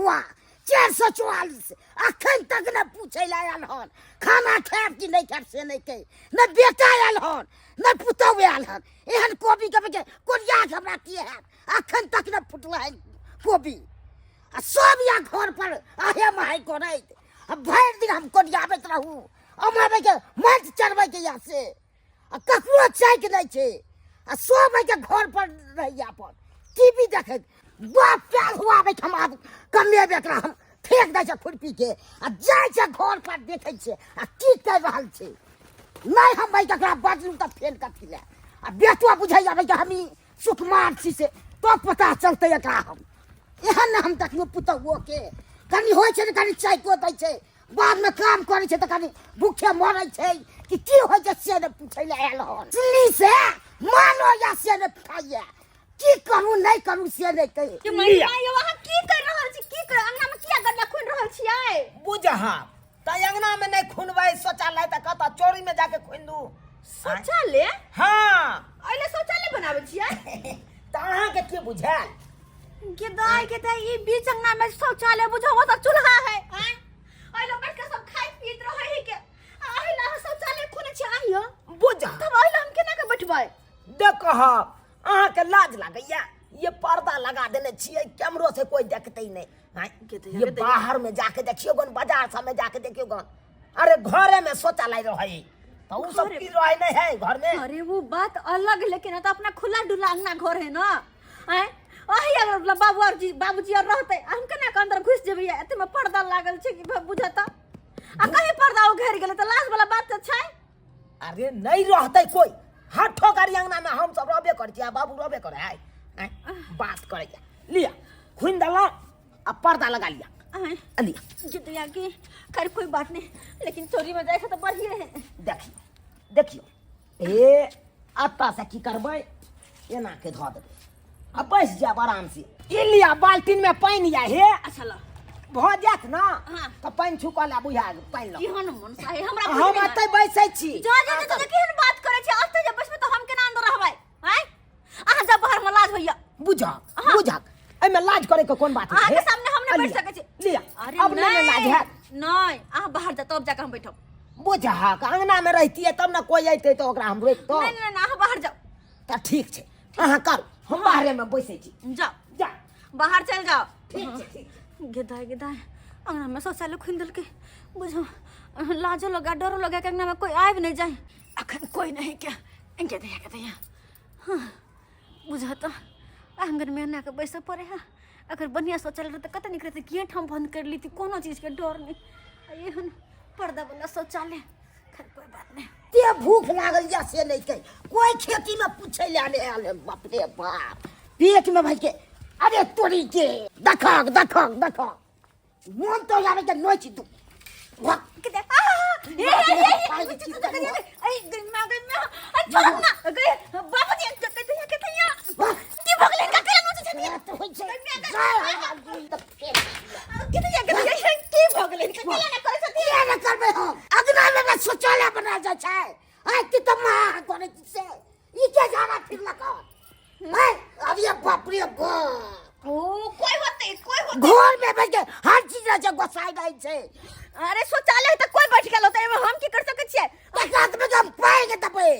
हुआ 444 अखन तक ने पूछे ला आयल हन खाना खायब कि नहीं खायब से नहीं कही न बेटा आयल हन न पुतहु आयल हन। एहन कोबी के के कोरिया के हमरा की हैत, अखन तक न फुटल है कोबी। आ सब या घर पर आहे माहे करैत आ भरि दिन हम कोरियाबैत रहू, अमाबै के माटि चढ़बै के या से आ ककरो चाहके नहि छै। आ सब के घर पर रहैया अपन टीवी देखैत बाप प्यार हुआ बैठ हम आब कमेबे एकरा हम फेंक दै छै खुरपी के आ जाइ छै घर पर देखै छै आ की कर रहल छै। नहीं हम भाई ककरा बजलू तऽ फेर कथी लए आ बेटो बुझैया भाई हम ई सुकुमार छी से तो पता चलतै एकरा। हम एहन ने हम देखलहुँ पुतहुओ के कनि होइ छै ने कनि चाइको दै छै, बादमे काम करै छै तऽ कनि भूखे मरै छै कि की होइ छै से नहि पूछै लए आयल हन। दिल्ली से मानो या से नहि खाइया, की करू नहीं करू से नहीं कही। कि माई माई यौ अहाँ की कर रहल छी, की कर अंगना में किया गड्ढा खुनि रहल छियै? बुझहा त अंगना में नहीं खुनबै शौचालय त कतऽ चोरी में जाके खुनि दू शौचालय? हाँ। अइले शौचालय बनाबै छियै? त अहाँ के की बुझायल? के दाई के दाई ई बीच अंगना में शौचालय बुझाओ त चूल्हा है। आँय अइले बैठ के सब खाइत पीत रहै है के अइले अहाँ शौचालय खुनै छियै? आइयो बुझा तब अइले हम केना के बैठबै? देखह अहाँ के लाज लागैया, ये पर्दा लगा देने छियै कैमरो से कोई देखते नहीं। आँय, ये बाहर में जाके देखियो गन, बाजार सब में जाके देखियो गन, अरे घरे में शौचालय रहे तो उ सब की रहे नहीं है घर में। अरे वो बात अलग है, लेकिन तो अपना खुला डुला अंगना घर है ना। आँय अही अगर बाबू और जी बाबूजी और रहते हम केना के अंदर घुस जेबै? एते में पर्दा लागल छै कि बुझता आ कहीं पर्दा उघेर गेलै त लाज वाला बात त छै। अरे नहीं रहते कोई, हठो गाड़ी अंगना में हम सब रहबे करै छी आ बाबू रहबे करे है। आँय, बात करे लिया खुइन देलहुँ आ पर्दा लगा लिया। आँय। लिया। जितिया की खैर कोई बात नहीं, लेकिन चोरी में जाए तो बढ़िए है। देखियो देखियो ए अत्ता से की करबै, एना के धऽ देबै आ बैस जायब आराम से। ई लिया बाल्टीन में पानि या हे। अच्छा ल भऽ जायत ना। हाँ। तऽ पानि छुकल आ बुझा पानि लऽ। केहन मन साहे हमरा हम बुझबे ना। एतै बैसै छी। जा जा जा जा केहन बात करै छी, एतै जे बैसबै तऽ हम केना अंदर रहबै? आँय अहाँ जब बाहर में लाज होइया। बुझक बुझक एहिमे लाज करे के कोन बात है? अहाँके सामने हम नहि बैठ लिया, सकै छी। लिया। अरे अब नहि लाज हैत। नहीं अहाँ बाहर जा तब जाके हम बैठब। बुझक अंगना में रहतियै तब ने कोई अयतै तऽ ओकरा हम रोकतौ। नहीं नहीं नहीं अहाँ बाहर जाओ। तऽ ठीक छै अहाँ करू, हम बाहरे में बैसै छी। जाओ जा बाहर चल जाओ। ठीक छै ठीक छै। गेदाय गेदाय अंगना में शौचालय खुनि देलकै, बुझो लाजो लगा डरो लगा के अंगना में कोई आबि नहीं जाए। अखन कोई नहीं के गेदैया गेदैया। हाँ बुझा तो आंगन में एना के बैसऽ पड़े है। अगर बढ़िया शौचालय रहतै कते नीक रहतै, गेट हम बंद कर ली कोनो चीज के डर नहीं। आ एहन पर्दा वाला शौचालय, खैर कोई बात नहीं। ते भूख लागल या से नहीं कही, कोई खेती में पूछे ले आने आले। बाप रे बाप पेट में भाई के अरे तोरी के दखक दखक दखक मन तो यार के नोच दू। के दे, आ, ए, ए, ए, ए, ए, ए, गई माँ, गई माँ, अरे छोड़ ना, गई, बाबूजी, के दैया, के दैया। की भऽ गेलै हिनका, केना नोचै छथिन? तो होइ छै। जाय हम तऽ फेर। के दैया, के दैया, की भऽ गेलै हिनका, केना ने करै छथिन? किया ने करबै हम? अगना में ने शौचालय बनायल जाइ छै। आइ की तऽ महा करै छी से। ई के झाड़ा फिरलक हन? आइ, अरे बाप रे बाप। ओ, कोई होतै, कोई होतै। घर में बैठ के हर चीज रहै छै, गोसाइ रहै छै। अरे शौचालय तऽ कोई बैठ गेल होतै, एहिमे हम की कर सकै छियै? तकरा तऽ हम पाइ के देबै।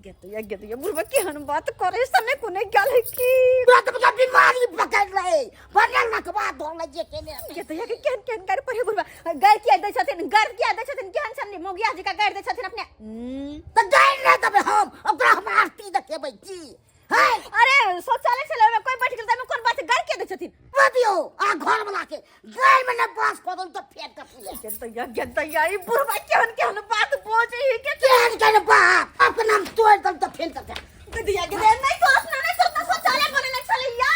गेतैया गेतैया बुढ़बा केहन बात करे सने कोने गेल है की? पूरा तऽ मतलब बीमारी पकड़ लै, बनल रखबा धो लै जे केने। गेतैया के केहन केहन गारि पढ़े बुढ़बा, गारि किया दै छथिन, गारि किया दै छथिन, केहन छन मोगिया जी का गारि दै छथिन अपने। तऽ गारि नहि देबै हम, ओकरा हम आरती देखेबै की? है? अरे शौचालय छलै ओहिमे कोई बैठ गेल तऽ एहिमे कोन बात छै, गारि किया दै छथिन? बदियो आ घर वाला के गारि में ने बास कऽ देलहुँ तऽ फेर कथी लए? गेतैया गेतैया ई बुढ़बा केहन केहन बात बजै है के? केहन केहन बात, अपना हम तोड़ि देलहुँ तऽ फेर कथी? गेतैया गेतैया नहीं सोचना नहीं सोचना, शौचालय बनेने छलै या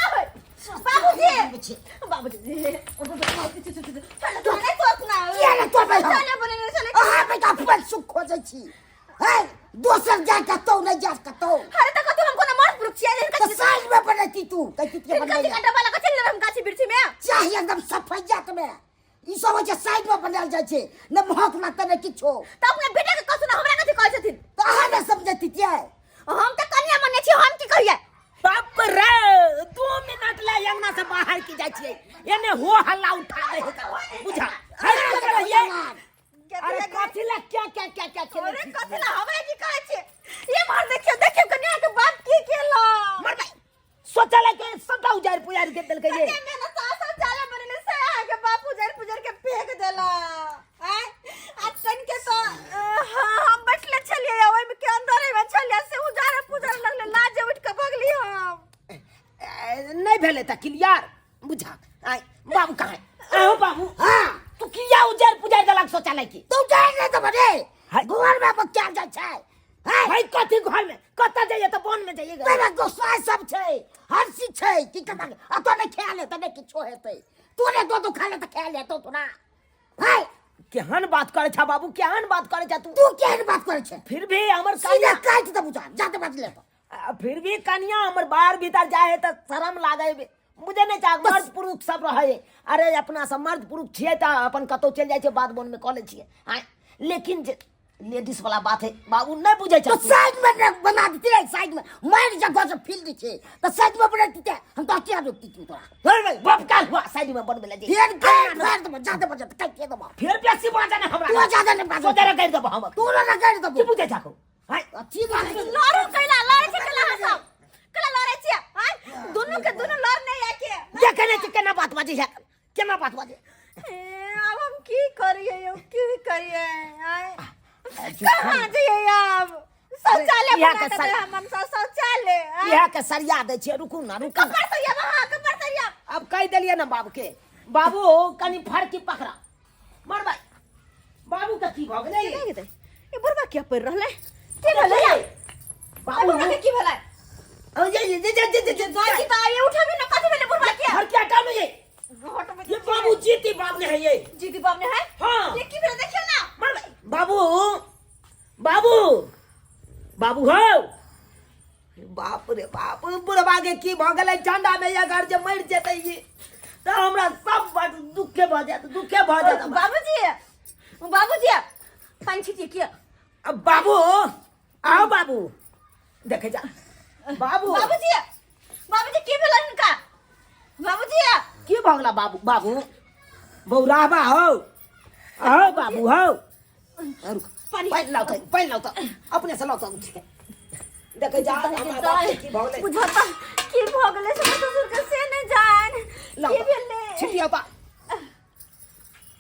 बाबूजी बाबूजी नहीं सोचना। किया ने तोड़बै हम? शौचालय बनेने छलै। अहाँ बेटा अपन सुख खोजै छी है, दोसर जाय कतौ नहि जाय कतौ। अरे तऽ कतौ हम कोनो मर्द पुरुष छियै? तऽ साइड में बनैती तू कहती के हिनका बनबै जी डब्बा लगा चलि जेबै हम गाछी बिरछी में। चाही एकदम सफैया में। ई सब होइ छै साइड में बनायल जाइ छै, ने महक लगतै ने किछो। तऽ अपना बेटा के कहथुन, हमरा कथी कहै छथिन? तऽ अहाँ ने समझैती छियै? हम तऽ कनिया मने छी, हम की कहियै? बाप रे 2 मिनट ले अंगना से बाहर की जाइ छियै, एने हो हल्ला उठा दे है, बुझा है ककरा ये? अरे कथी ला क्या क्या क्या क्या खेलै अरे छी? कथी ला हमरा की कहै छै? ये मार, देखियो देखियो, कन्या के बाप की केला। मर गई, सोचल के सबटा उजाड़ पुजाड़ के देलकै ये। कते मेहनत से शौचालय बनेले से अहाँ के बाप उजर पुजर के फेंक देला। आय आ तनके तो हाँ, हम बैठले छलियै, ओहि में के अंदर में छलियै से उजाड़ पुजर लगले, लाजे उठ के भगली हम। नहि भेलै तऽ क्लियर बुझा। आय बाबू कहाँ है? आहो बाबू। हाँ। तू किया उजाड़ पुजाड़ देलक शौचालय की? तू जाए नहीं तो बने हाय। घर में बच्चा जाइ छै है। भाई कथी घर में कतऽ जाइए? तऽ वन में जाइए? तेरा गोसाई सब छै, हर चीज छै। की करबा? अतो नहि खाय ले तऽ नहि किछो हेतै। तोरे दो दो खा ले तऽ खाय ले तो तोरा है। केहन बात करै छा बाबू, केहन बात करै छा तू? तू केहन बात करै छै? फिर भी हमर सीधे कनिया काटि दे, बुझा जाते बाजले तो। फिर भी कनिया हमर बाहर भीतर जाए है तऽ शरम लागे, बुझे नहि चाह। मर्द पुरुष सब रहे। अरे अपना सब मर्द पुरुष छियै तऽ अपन कतौ चलि जाइ छियै, बात बोन में कऽ लै छियै। आँय, लेकिन जे लेडीज वाला बात है बाबू, नहि बुझै तो छा तू। साइड में न बना देती रे, साइड में मार जगह से फील्ड छै तऽ साइड में बना देती, हम तो किया रोकती तोरा? धर भाई, बाप काल हुआ साइड में बनबे लगे। फिर काट मार देबो, जाते बजत काट देबो। फिर बेसी बाजा ने हमरा। तू जादे नहि बाजो। सोचे कर देबो हम। तू ना कर की देबो। बुझै छा हाय? अथी बात। लड़ू कैला लड़ै छै? कैला अहाँ सब कैला लड़ै छियै? आय दुनू के दुनू लड़ नहीं आके। देखे नहि छी केना बात बाजै छै, केना बात बाजै। ए, आब हम की करियै यौ, की करियै? आय कहाँ जइयै आब? शौचालय इएह बना के के दे हम सब शौचालय, आय? इएह के सरिया दै छियै, रुकू ना, रुकू ना। कपड़ सरिया, हाँ, कपड़ सरिया। अब कहि देलियै ने बाबू के। बाबू कनि फड़की पकड़ा। मर भाई, बाबू के की भऽ गेलै? गेलै ये बुढ़बा किया पढ़ रहलै? की भेलै बाबू? बुढ़बा के की भेलै? ओ ये ये ये ये ये ये। गाची तऽ आइए उठबी ना। कथी भेलै बुढ़बा के? फड़की हटाओ ने ये। ये बाबू जीती बाप ने है ये। जीती बाप ने है। हाँ। ये की भेलै, देखियौ ना। मर भाई, बाबू, बाबू, बाबू हो। बाप रे बाप, बुढ़बा के की भऽ गेलै ठंडा में? अगर जे मरि जेतै ई तऽ हमरा सब बड़ दुखे भऽ जायत, दुखे भऽ जायत। बाबूजी, बाबूजी, पानि छिटिए किया? अब बाबू आओ, बाबू देखे जा बाबू। बाबूजी, बाबूजी, की भेलै हिनका बाबूजी? की भऽ गेला बाबू? बाबू बौराबा हो, आओ बाबू हो। रुक। पानि। पानि लाउ तऽ, पानि लाउ तऽ, अपने से लाउ तऽ उठि के देखे जा हमरा बाप के की भऽ गेलै। बुझता की भऽ गेलै से ससुर के से नहि जान। लाउ की तऽ, भेलै? छिटिया बा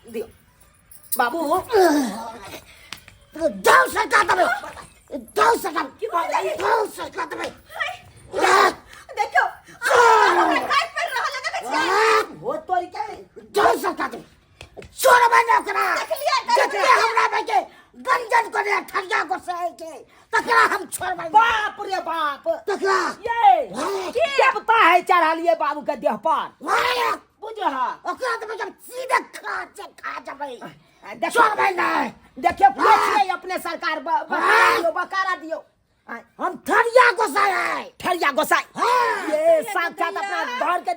दियौ बाबू। जाउ सरकार देबै, जाउ सरकार। की भऽ गेलै? जाउ सरकार देबै। देखियौ, हमरा काटि पड़ि रहल है, देखै छियै? हो तोरी के। जाउ सरकार देबै, छोड़बै ने ओकरा। देखलियै? जते हमरा बेटे गंजन करे ठरिया गोसाई के, तकरा हम छोड़बै? बाप रे बाप। तकरा। ये की? देवता है चढ़लिए बाबू के देह पर। वाह। बुझह। ओकरा तऽ जब सीधे खा खा जबै। देखियौ। छोड़बै नहि। देखियौ, के छियै अपने सरकार? बकारा दियौ, बकारा दियौ। आय, हम ठरिया गोसाई है। ठरिया गोसाई। हाँ। ये साक्षात अपना घर के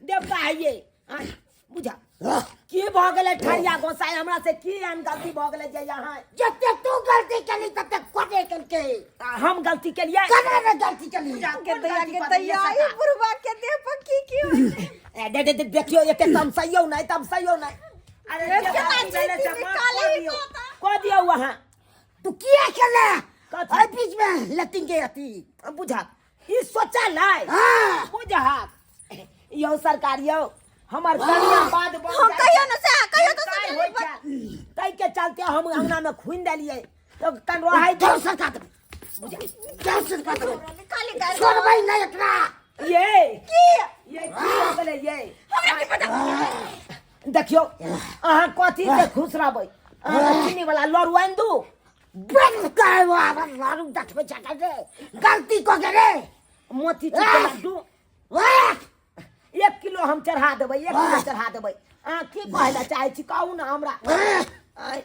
देवता है ये। आय, बुझा की भऽ गेलै ठरिया गोसाई? हमरा से की एहन गलती भऽ गेलै जे यहाँ जते तू गलती केली तते कोने केलकै। आ, हम गलती केलियै? कने ने गलती केली। के दैया, के दैया, ई बुढ़बा के देह पर की की होइ छै? ए, दे दे दे, देखियौ, एते तमसैयौ नहि, तमसैयौ नहि। अरे जे केना गलती भेलै से जीती माफ निकाले कऽ ही दियौ। तोता। कऽ दियौ अहाँ। तू किया केले? कथी? एहि बीच में लतिन के अथी। बुझा, ई शौचालय। हाँ। बुझा यौ सरकार, यौ हमर कनिया बाद बन हाँ, जाइ कहियौ ने से, कहियौ तऽ काय शौचालय होइ छै, ताहि के चलते हम अंगना में खुनि देलियै तऽ कन रहै जाउ सरकार देबै, जाउ सरकार देबै। निकाली गारि। छोड़बै नहि एकरा। ये की? ये की भऽ गेलै ये? देखियौ, अहाँ कथी से खुश रहबै? अहाँ चीनी वाला लड़ू आनि दू। बंद कर, वो आबर लारू देखबै छका रे, गलती कऽ के रे। मोती चूर के लड्डू। वाह। 1 किलो हम चढ़ा देबै, 1 किलो चढ़ा देबै। अहाँ की कहै लए चाहै छी, कहू ने हमरा। आँय,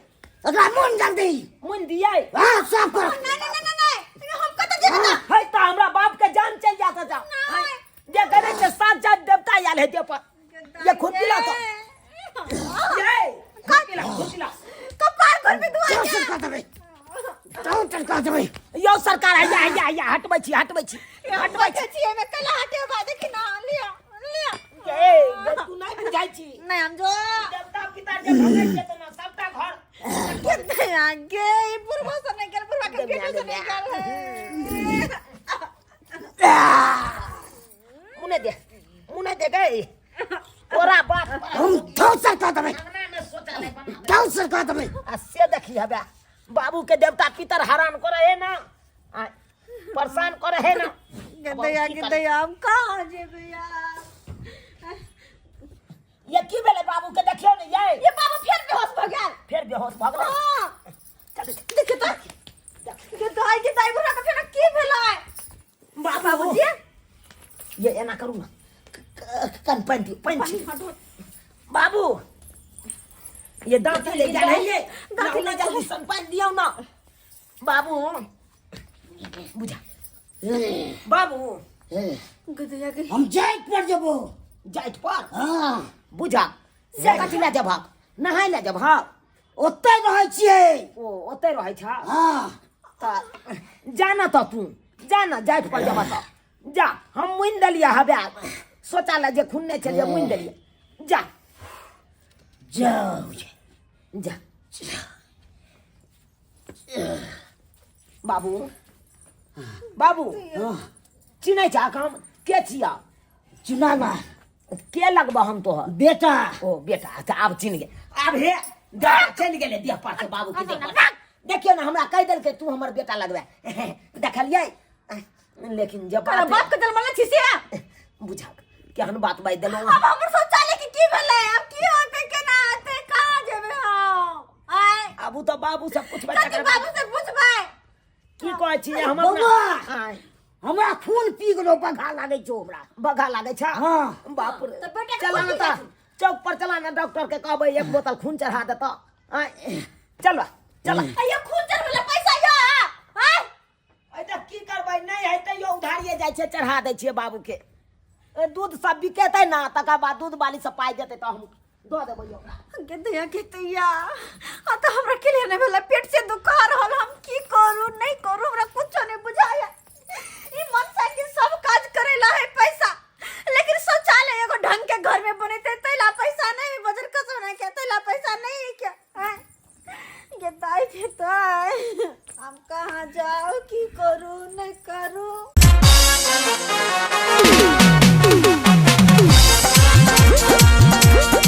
एकरा मुन जल्दी। मुनि दियै? हाँ, साफ कर। नहीं नहीं नहीं नहीं, हम कतऽ जेबै ना? है तऽ हमरा बाप के जान चलि जात जा। नहि। जे करै छै सात देवता आयल है देह पर। ये खुद पिला तो ये खुद पिला, खुद पिला। कपार घर में दुआ जाउ के सरकार देबै। काउंटर कऽ देबै। यौ सरकार, हैया हैया हैया, हटबै छी, हटबै छी, हटबै छी। छी एमे कैला हटेबा? देखी ना, लिया लिया। ए गे, तू नहि बुझाइ छी। नहीं, हम जो देवता पितर जे भगै छै तऽ ने सबटा घर केते आगे ई बुढ़वा से नहीं गेल, बुढ़वा के बेटो से नहीं गेल है। मुने दे, मुने दे गई तोरा बात पर। हम थौसर कऽ देबै। अंगना में शौचालय बना थौसर कऽ देबै। आ से देखी हबे, बाबू के देवता पितर हरान करे है ना, आ परेशान करे है ना। गदैया गदैया, हम कहाँ जेबै यार? ये की भेलै बाबू के? देखियौ ने ये। ये बाबू फेर बेहोश भऽ गेल। फेर बेहोश भऽ गेलै? हाँ। चल। देख तऽ गदाई गदाई, बुढ़ा के फेर की भेलै? बाबू। बाबूजी। ये एना करू ना, कन पानि दियौ, पानि छी। हटो। बाबू, ये दांत ले जा रही है। दाँत दांत ले जल्दी सन पानि दियौ ना बाबू। बुझा बाबू। गदैया के हम जाइत पर जेबो। जाइत पर? हाँ। बुझा, से कथी लए जेबहक? नहाय लए जेबहक? ओतै रहै छियै। ओ ओतै रहै छ? हाँ। तऽ जा ना, तऽ तू जा ना, जाइत पर जेबह तऽ जा। हम मुनि देलियै हबे, शौचालय जे खुनने छलियै मुनि देलियै, जा। जाउ। जा बाबू, बाबू। हाँ। चिन्है छ हम के छिया? चुनावा। के लगबह हम तोहर? बेटा। ओ बेटा, अच्छा, आब चिन्ह गेल। आब हे देह चलि गेलै देह पर से बाबू के देह पर से। देखियौ ने, हमरा कहि देलकै तू हमर बेटा लगबे, देखलियै? लेकिन जब तोरा बात बाप के जन्मले छी से बुझक केहन बात बाजि देलहुँ। अब हमर शौचालय के की भेलै? अब की होतै, केना होतै, कहाँ जेबै हम? आय। आबू तऽ बाबू सब कुछ बच्चा। कथी बाबू से पूछबै? की कहै छी हम? बौआ। आँय। हमरा खून पी गेलो, बघा लागै छौ हमरा। बघा लागै छ? हाँ। बाप रे। तऽ बेटा के चला खून ने पी तऽ जाइ। चौक पर चला ने, डॉक्टर के कहबै एक बोतल खून चढ़ा देतऽ। आँय, चल चल। अयो, खून चढ़बै पैसा यो आय। अइ तऽ की करबै, नहि है तैयो उधारिए जाइ छै, चढ़ा दै छियै बाबूके। ए, दूध सब बिकेतै ने, तकर बाद दूध वाली सब पाइ देतै तऽ हम दऽ देबै ओकरा। गेदैया गेदैया, आ तऽ हमरा के लिए नहि भेलै, पेट से दुखा रहल, हम की करू नहि करू, हमरा कुछो नहि बुझाया। ई मनसा के सब काज करेला है पैसा, लेकिन शौचालय एगो ढंग के घर में बनेते तैला पैसा नहीं, वजन कसो नहीं के तैला पैसा नहीं के। आँय, गे दाई के दाई, हम कहाँ जाओ, की